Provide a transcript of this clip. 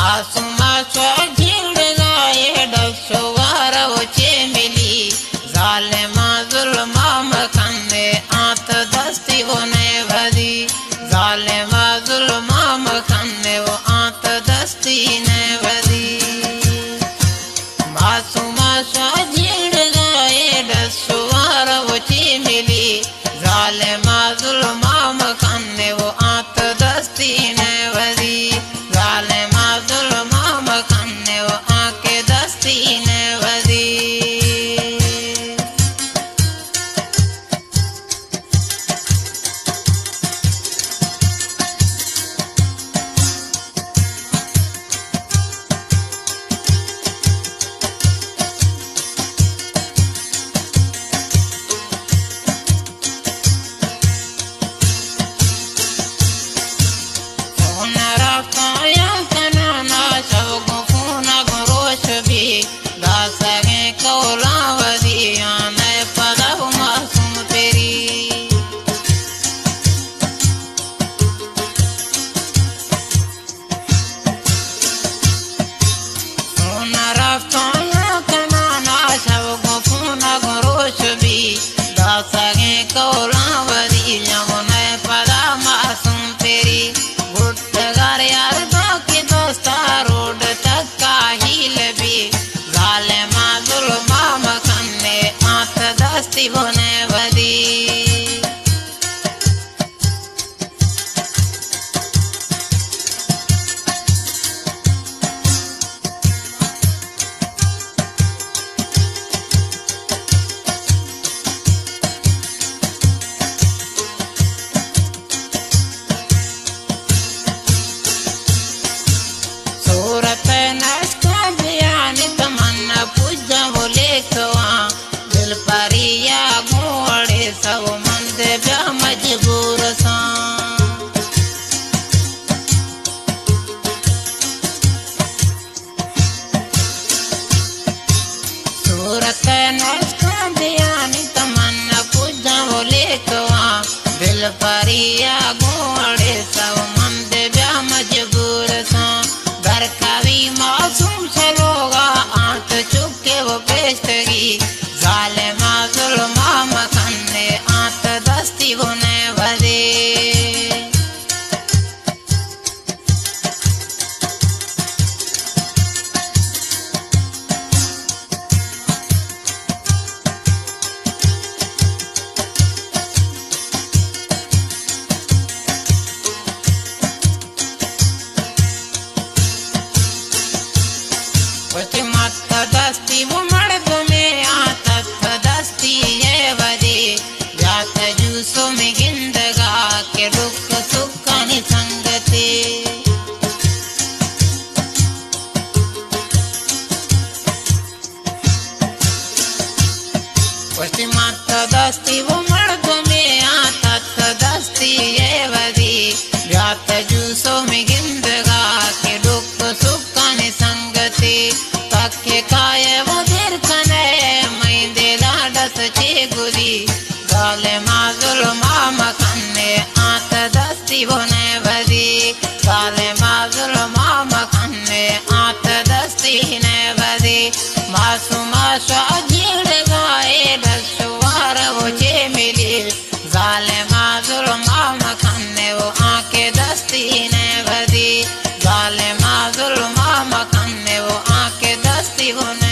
آسما چو جیڑگائے ڈس و وارو چے ملی، ظالما ظلما مکنے آت دستی و نہ ودی، ظالما ظلما مکنے و آت دستی نہ ودی۔ معصوما شو جیڑگائے ڈس و وارو چے ملی، ظالما ظلما مکنے و آت دستی نہ ودی، ظالما ظلما مکنے و آنکہ دستی نہ ودی۔ فون رفتاں یا کنانا، شو گوں فون گوں روش بی، داسگیں کولاں ودی آنے پدا معصوم پری۔ فون رفتاں یا کنانا، شو گوں فون گوں روش بی، داسگیں کولاں ودی آنے پدا معصوم پری۔ گٹگار یار داں کہ دوستا روڈ تک کاہیل بی، ظالما ظلما مکنے آت دستی بنے ودی۔ صورت نشکا بیانی تمنا پوجا بولے کواں، دل پریا گوڑے سو مند بیا مجبور ساں۔ صورت نشکاں دیانی تمنا کجا و لیکواں، دل پریا گوڑے سو مند بیا مجبور ساں۔ در کوی معصوم شلوغا آنت چکے و پیشتگی، ظالما ظلما مکنے آنت دستی بنے ودے۔ وتی مت دستی و مردمے آ تت دستی اے ودی، بیات جوسو می گندگا کہ ڈک سکانی سنگتے۔ وتی مات دستی و مردمے آ تت دستی اے ودی، بیات جوسو می گندگا کہ ڈک سکانی سنگتی۔ تک کائے و دیر کنے مئی دلا ڈس چے گدی، ظالما ظلما مکنے آت دستی بنے ودی، ظالما ظلما مکنے آت دستی نہ ودی۔ معصوما شو جیڑگائے ڈس شوار و چے ملی، ظالما ظلما مکنے و آنکہ دستی نہ ودی، ظالما ظلما مکنے و آنکہ دستی بنے